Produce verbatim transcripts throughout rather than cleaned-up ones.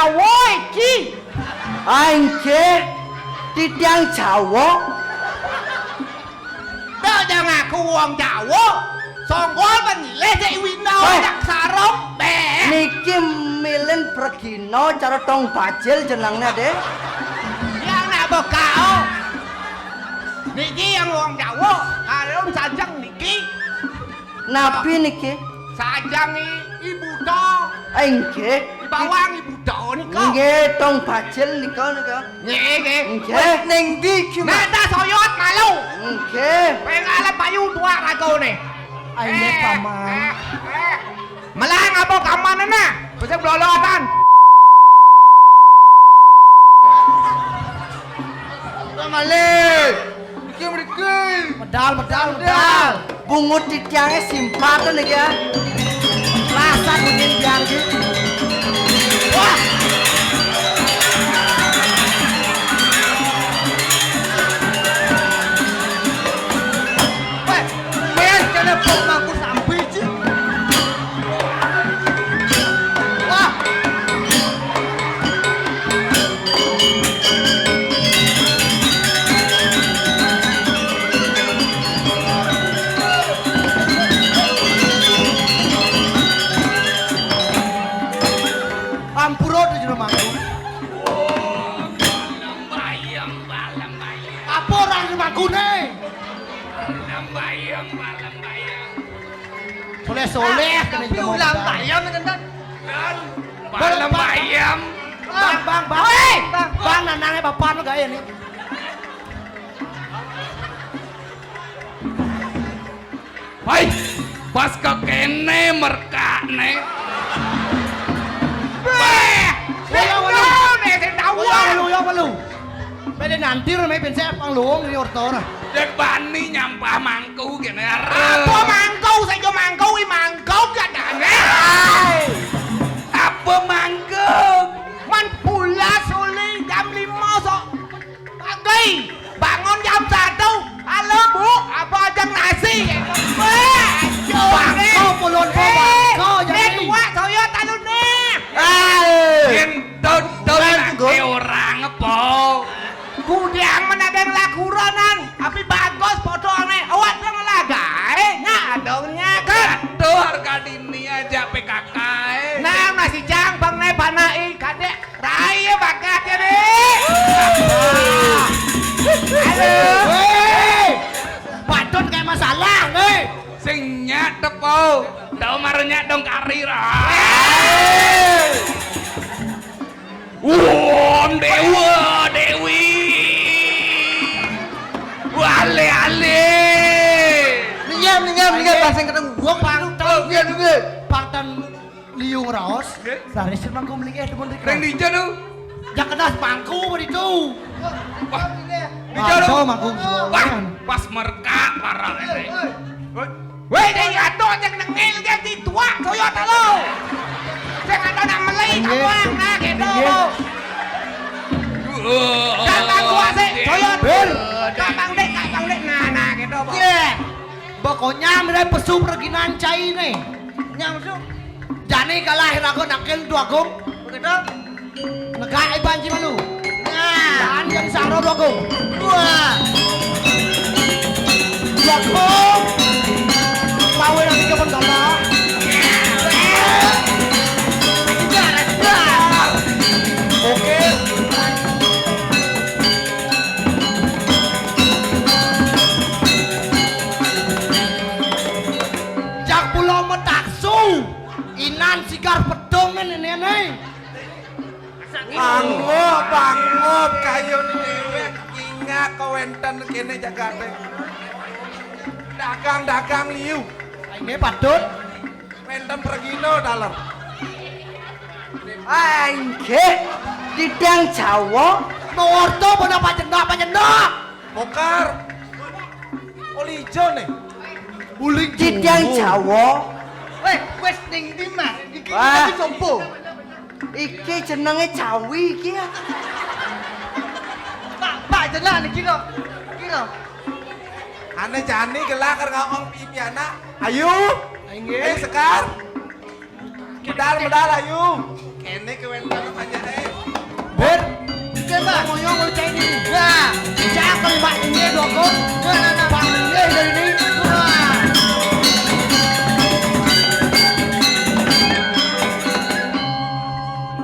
Jawa iki. Ah, inggih. Titiang Jawa. Dak jangan aku wong Jawa. Songgol penilih cek Wino. Hei. Dak sarung be. Niki milin Pregino cara tong bajil jenengnya deh. Yang nak bekal. Niki yang wong Jawa. Kalau sajeng niki. Nabi niki. Sajang i-, ibu to. Inggih. Bawang ibu to nika. Nggih, tong bajil nika, nika. Nggih, nggih. Nggih. Wis ning ndi iki, Mas? Nek tak soyot malu. Nggih. Pengalem payu tuak ragone. Ayo, eh, Paman. Eh, eh. Melang apa kaman nah? Bisa blolotan. Malih. Iki mriki. Medal, medal, medal. Bungut titiange simpatan iki ya. Rasa kuning biar iki. Wah. Wes kene bot mangku sambi iki. Wah. Ampura to jeneng mangku. Bayang, balem bayang. Apa ora mangkune? Balem bayang, balem bayang. Soleh-soleh kene tapi ulang bayam ngenten. Balem bayam. Bang, bang, bang. Woi! Bang, bang, nanange papan gawe ni. Hai, pas ke kene merkakne. Weh, weh, weh, weh. Weh, weh, weh. Mele nanti rame ben saya pang luwung ini orto nah. Dek bani nyampah mangku kene arep. Apa mangku? Saya mangku, i mangku gak ada. Apa mangku? Man pula suli jam lima sok. Pagi, bangun jam satu. Halo, Bu, apa aja nasi? Wah, aduh, bangko, pulon, Bu, eh, bangko, jadi. Nek dua, saya talune. Eh. Kentut, tuh, orang apa? Kudiang menageng laguronan, tapi bagus fotonya. Awak dong lah, gae, nyak dong, nyak, kan? Aduh, harga dini aja P K K, eh. Nah, masih jang, bang, nih, panai, kadek. Rai ya bakat ya, Dik. Halo. Weh. Patut kayak masalah, nih. Sing nyak tepo. Tau marah nyak dong karir. Ah. Wong Dewa, Dewi. Wale, ale. Minyak, minyak, minyak, pasang ketemu. Wong pantau. Iya, iya. Pantang Liu ngraos, nggih. Saris mangku mlingih demen rika. Ring dija nu? Ya kedas mangku mriku. Wah, dija nu? Mangku, mangku. Wah, pas merkak parah ini. Woi, woi, dia jatuh aja kena ngil dia di tua Toyota lo. Saya kata nak meli kawan, nah gitu. Nggih. Kakang kuase, Toyota. Kakang dek, kakang dek, nah, nah gitu. Nggih. Pokoknya mrene pesu perginan caine. Nyang pesu. Jani kalah raga nakil Dwagung. Begitu. Negak iban ci malu. Nah. Dan yang saro Dwagung. Wah. Dwagung. Lawe nanti kapan kalah. Oke. Jak pulau metaksu. Inan sigar pedong ngene-ngene. Angop, angop, kayun dewek. Ingat kewenten kene jagate. Dagang-dagang liu. Ini patut. Wenten pregino daler. Ah, inggih. Titiang Jawa. Mawarta pun apa jendak, apa jendak? Bongkar. Oli ijo nih. Uling titiang Jawa. Weh, wis ning ndi, Mas? Iki wah. Iki sopo? Iki jenenge Jawi iki ya. Pak, Pak jenengan iki lho. Iki lho. Ane jani gelakar ngomong pipi anak. Ayo. Inggih. Ayo Sekar. Medal, medal, ayo. Ini kewénten apa aja deh? Ber, kita ngoyong mau cai ini. Nah, cak kelima ini dua kok. Nah, nah, nah, bang ini dari ini. Wah.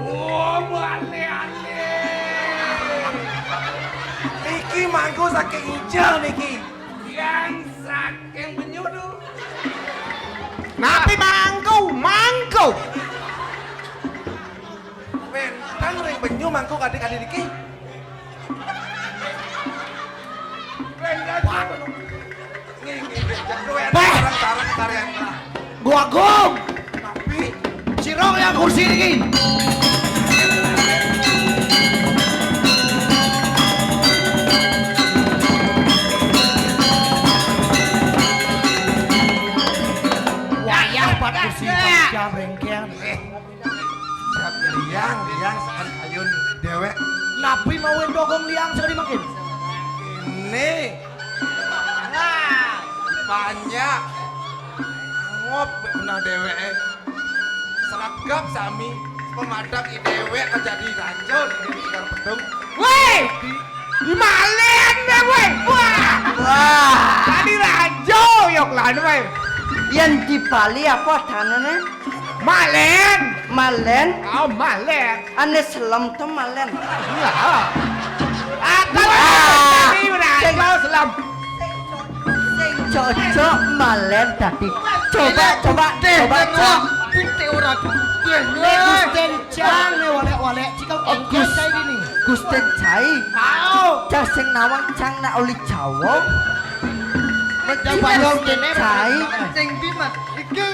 Oh, aneh-aneh. Niki mangku saking Ijal niki. Yang saking Benyudu. Napi mangku? Mangku. Wénten ring Benyu mangku kadi-kadi niki. Wénten. Nggih, nggih, nggih. Jek kowe Beh! Sareng-sareng karyan. Gua gong. Tapi sira yang kursi niki. Wayah pat kursi jam rengkeng. Eh. Siap liang, liang sakan kayun déwék. Napi mawin dogong liang sekali makin? Ini. Nah, banyak. Ngop benar déwék. Seragam sami pemadak i déwék kejadi raja di Tikar Pedung. Wéh! Di Malen deh, wéh. Wah. Wah. Tadi raja yok lah, wéh. Yang di Bali apa tanahnya? Malen. Malen. Oh, Malen. Ane selem to Malen. Iya. Apa? Wah. Tadi raja selem. Sing cocok Malen tadi. Coba, coba, coba, coba. Pite ora tuh. Nek Gusten Cang nek walek-walek cikal Oh, engkon Gus. Cai dini. Gusten Cai. Au. Cah sing nawang cang nak oli Jawa. Yang bayar Gusten kene, Cai. Sing ndi, Mas? Iki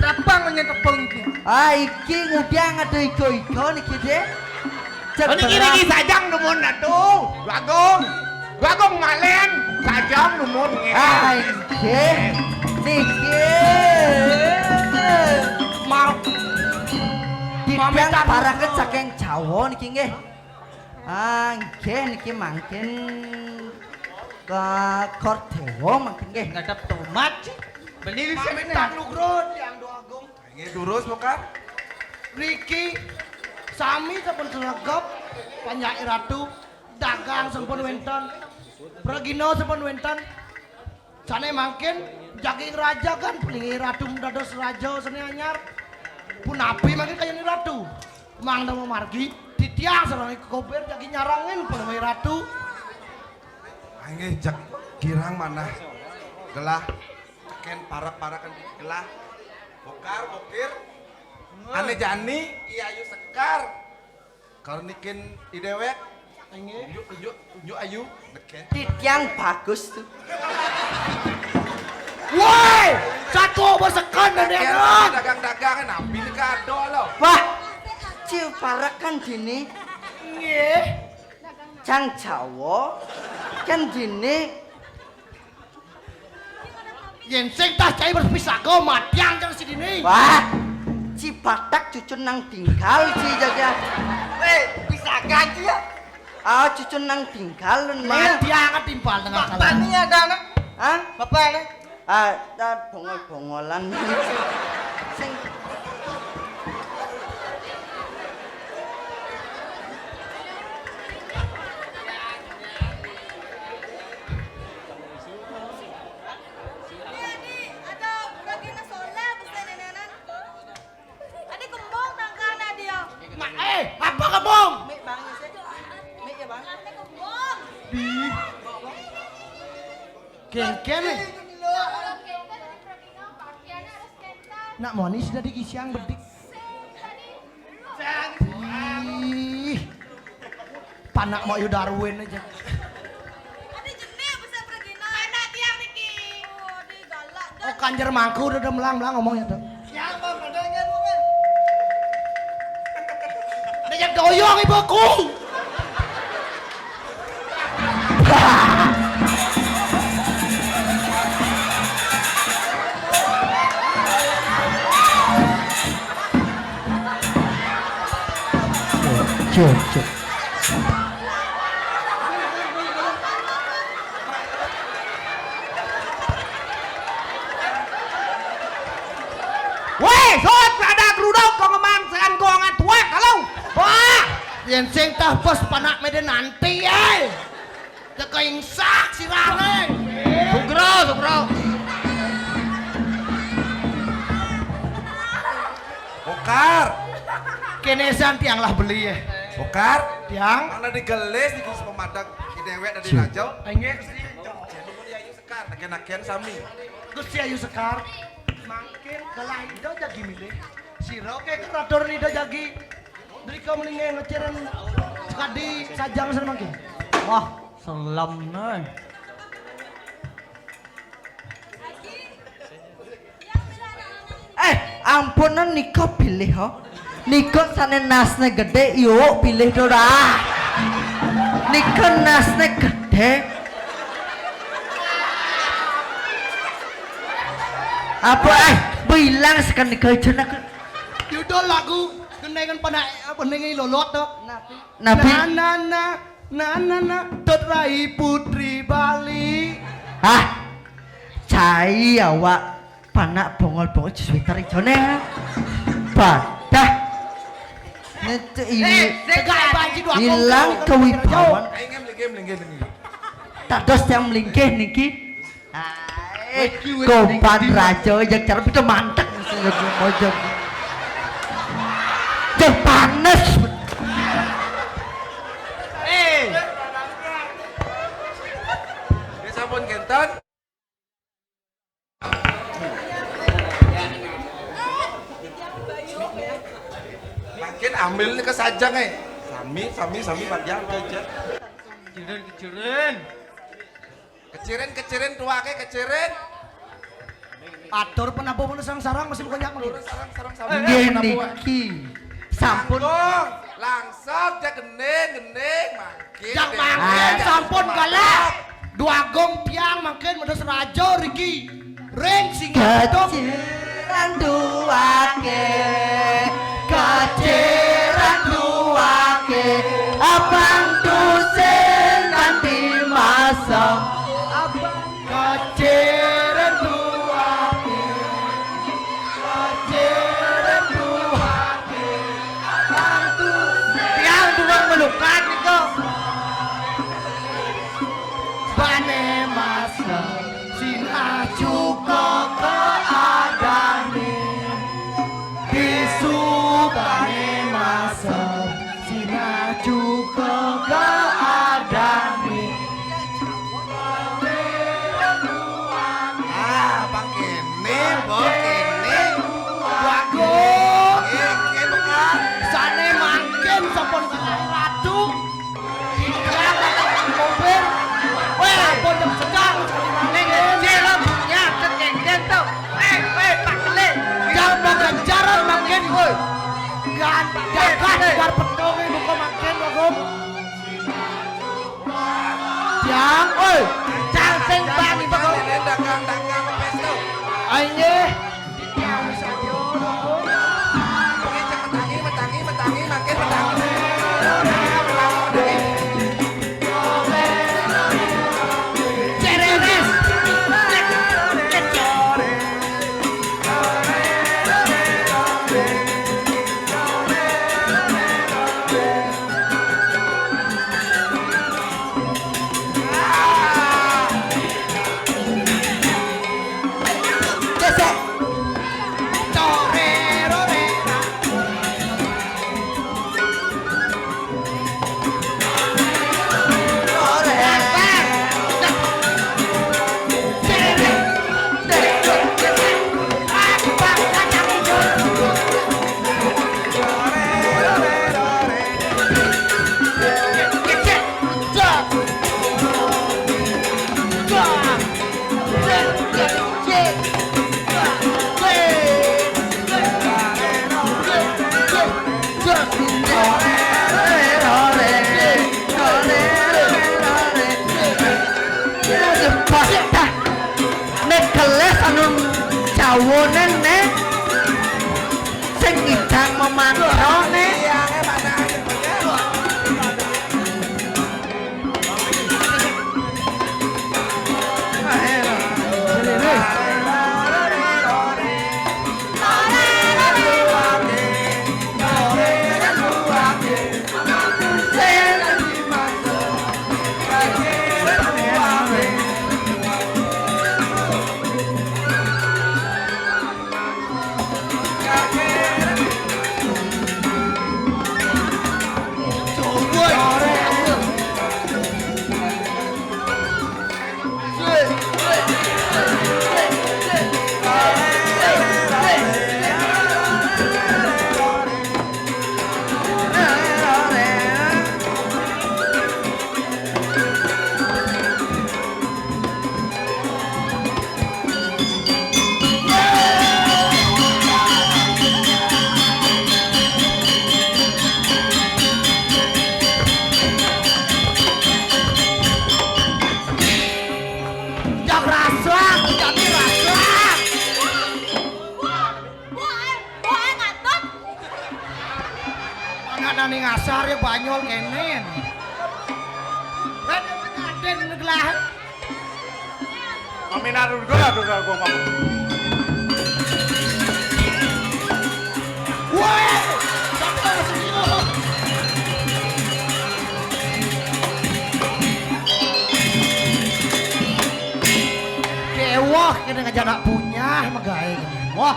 trapang nyen tepung iki. Ah, iki ngudang ada igo-igo niki, Dek. Cek Oh, niki, terang. Niki sajang numun atuh. Bagong. Bagong Malen sajang numun nggih. Ah, nggih. Niki. Mau Didang pamitan. Paraken saking Jawa niki nggih. Ah, nggih niki mangkin ke Kordewa mangkin nggih. Ngadep tomat. Beli pamitan nugrun yang doa agung. Nggih, durus, Bokar. Riki sami sampun sregep, panjak Ratu, dagang sampun wénten, pragina sampun wénten. Sané mangkin jagi raja kan, pelingi Ratu dados raja sané anyar. Punapi mangkin kayun Ratu? Mangda mamargi, titiang sareng Ki Kobir jagi nyarengin pelingi Ratu. Inggih, jeg girang manah gelah. Tekén parak-parakan gelah. Bokar, Bokir. Ané jani, I Ayu Sekar. Karnikin i déwék. Inggih. Tunjuk, tunjuk, tunjuk Ayu. Tekén. Titiang bagus tuh. Woi, satu bersekan dan Tekén enak. Dagang-dagang, napi ni kado lo? Wah, ciu parak kan dini. Nggih. Cang Jawa kan dini. Yén sing tah cai berpisaga matiang cang sidini. Wah, cibatak cucun nang tinggal ci jaga. Wéh, pisaga ci ya. Ah, cucun nang tinggal lun. Matiang timpal tengah jalan. Bapak ni ada anak? Hah? Bapak ni? Ah, dah bongol-bongolan. Sing. Ini, Adi, ada lagi nak solat pasal nenek-nenek. Adi kembung tangkana dia. Mak, eh, apa kembung? Mik, Bang, ya, sih. Mik, ya, Bang. Adi kembung. Di. Kéngkén, eh. Nak monis dadi gisiang bedik. Ih. Panak mau yu Darwin aja. Ada jenih bisa pergi nak. Mana tiang niki? Oh, kanjer mangku udah melang-melang ngomongnya tuh. Siapa? Padahal ingat bukan. Dia yang doyong ibuku. Cuk, cuk. Wéh, sot, ada geruduk, kong kemang, sekan, kong atuak. Yén sing tah bos panak mede nanti, eh. Teka ingsak sirahné. Sugro, sugro. Bokar. Kéné san tiang lah beli, eh. Bokar. Tiang. Mana digelis di kus pemadak di déwék dari raja. Inggih, Gusti. Sekar, agen-agen sami. Gusti Ayu Sekar. Mangkin gelah ida jagi milih. Sira ké keraton ida jagi. Drika melingé ngeceren sekadi sajang sana mangkin. Wah, selem né. Eh, ampun, nika pilih, ho. Nika sané nasné gedé, yuk pilih to dah. Nika nasné gedé. Apa, eh, bilang sekali nika jeneng. Judul lagu gendéngan pada apa ning lolot to. Nabi. Nabi. Na, na, na, na, na, na, Dot Rai Putri Bali. Hah? Cai awak panak bongol-bongol jus witer ijoné. Badah. Nek i-, Eh, tegak banci dua hilang kong, kong, kong, kewibawaan. Ayo, ngem, ngem, ngem, ngem. Tak dos yang melingkih niki. Hai, wis ki, wis kopan ning ndi, raja, ya cara beda mantek mesti ya mojok. Jeng panes. Eh. Wis sampun kénten. Mangkin ambil nih ke sajang, eh. Sami, sami, sami bagian aja. Kecirin, kecirin. Kecirin, kecirin, tuake kecirin. Atur penabuh menu sarang-sarang masih bukan nyak menu. Sarang-sarang sama. Nggih penabuh. Niki. Sampun. Langkung, langsung, jak gending, gending, mangkin. Jak mangkin, sampun galak. Dua gong tiang mangkin medes raja riki. Ring singgah. Kaciran duake, kaciran duake, abang tusin kanthi masa. Abang kaciran duake, kaciran duake, abang tusin. Tiang durung melukat niku. Bane masa sinah cuka keadane. Bisu bane masa sinah cuka keadane. Ah, bang kene, bang kene. Bagus. Kene, kene, Kak. Sane mangkin sampun ratu. Mobil. Weh, ampun, jam sedang. Ning kecil lo punya kekengken to. Eh, weh, Pak Kele. Jam ganjaran mangkin, woi. Gan-, jagat, eh, eh, gar petong, eh, buka mangkin, Bagong. Jang, woi. Jang sing bang, Bagong. Dagang-dagang pes to. Aye. Nek geles anu jawone nek sing ngidang memantrone. Enen. Kan kadén gelah. Maminar dulu lah, dulu, dulu, dulu. Woi! Kewah, kena ngajak anak punya, magaé. Wah.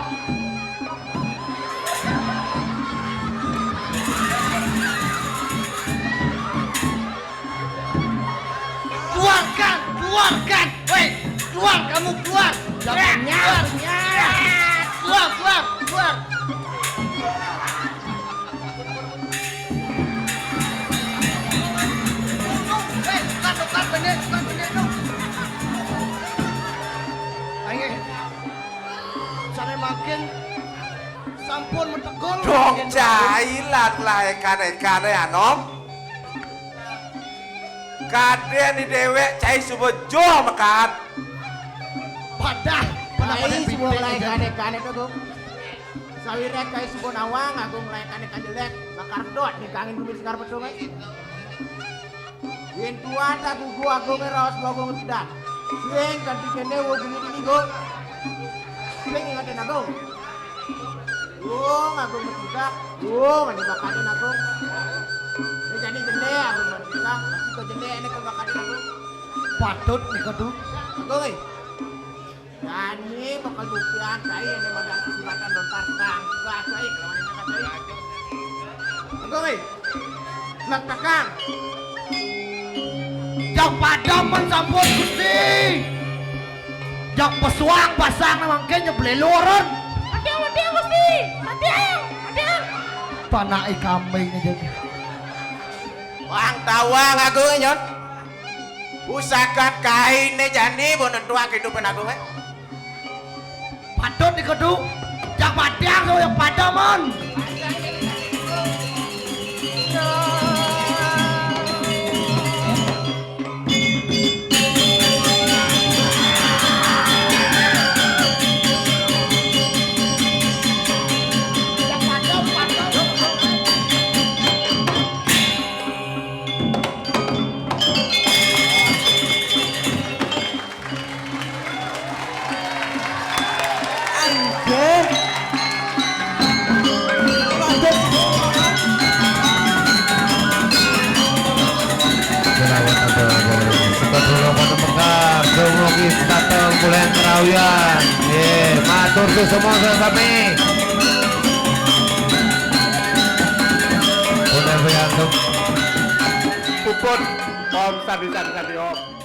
Keluarkan, keluarkan. Woi, keluar kamu, keluar. Jangan nyar, nyar. Keluar, keluar, keluar. Woi, keluar, keluar, bener, keluar, bener, dong. Ayo. Sané mangkin sampun metegul. Dong mangkin cailan lah ékan-ékané anom. Kadén di déwék cai suba joh mekat. Padah, padah, cai padah suba pinting lah aja. Ékan-ékané to, Gung. Sawiréh cai suba nawang, Agung, lah ékan-ékan jelék, lakar dot nikangin gumi Sekar Bedung, éh. Yén tuan tak gugu Agungé raos Bagong Sedan. Sing ganti kéné wo gini-gini, Gung. Sing ingetin Agung. Gung, Agung bertiga. Gung, ini bakatin Agung. Ini jadi jelé Agung bertiga. Masih ke jelé ini ke bakatin Agung. Patut nih kudu. Agung, éh. Jani bakal buktian cai ini modal kesulatan lontar tangga cai kelawan ini cai. Agung, éh. Nak takang. Jang padam men sampun, Gusti. Jang pesuang pasang nang mangkin nyeblé luren. Mati, mati, Gusti. Mati, mati. Panake kambing aja. Wang tawang Agung, nyot. Pusaka kainé jani bo nentuang kehidupan Agung, éh. Patut dikudu jak matiang, yang pada, mon. Anjir. Selawat atau Suka dulu pada Mekar, dumugi sebatang bulan kerawian. Ye, matur suksma sami. Pun yang puput, Om Sandi Sandi Sandi Om.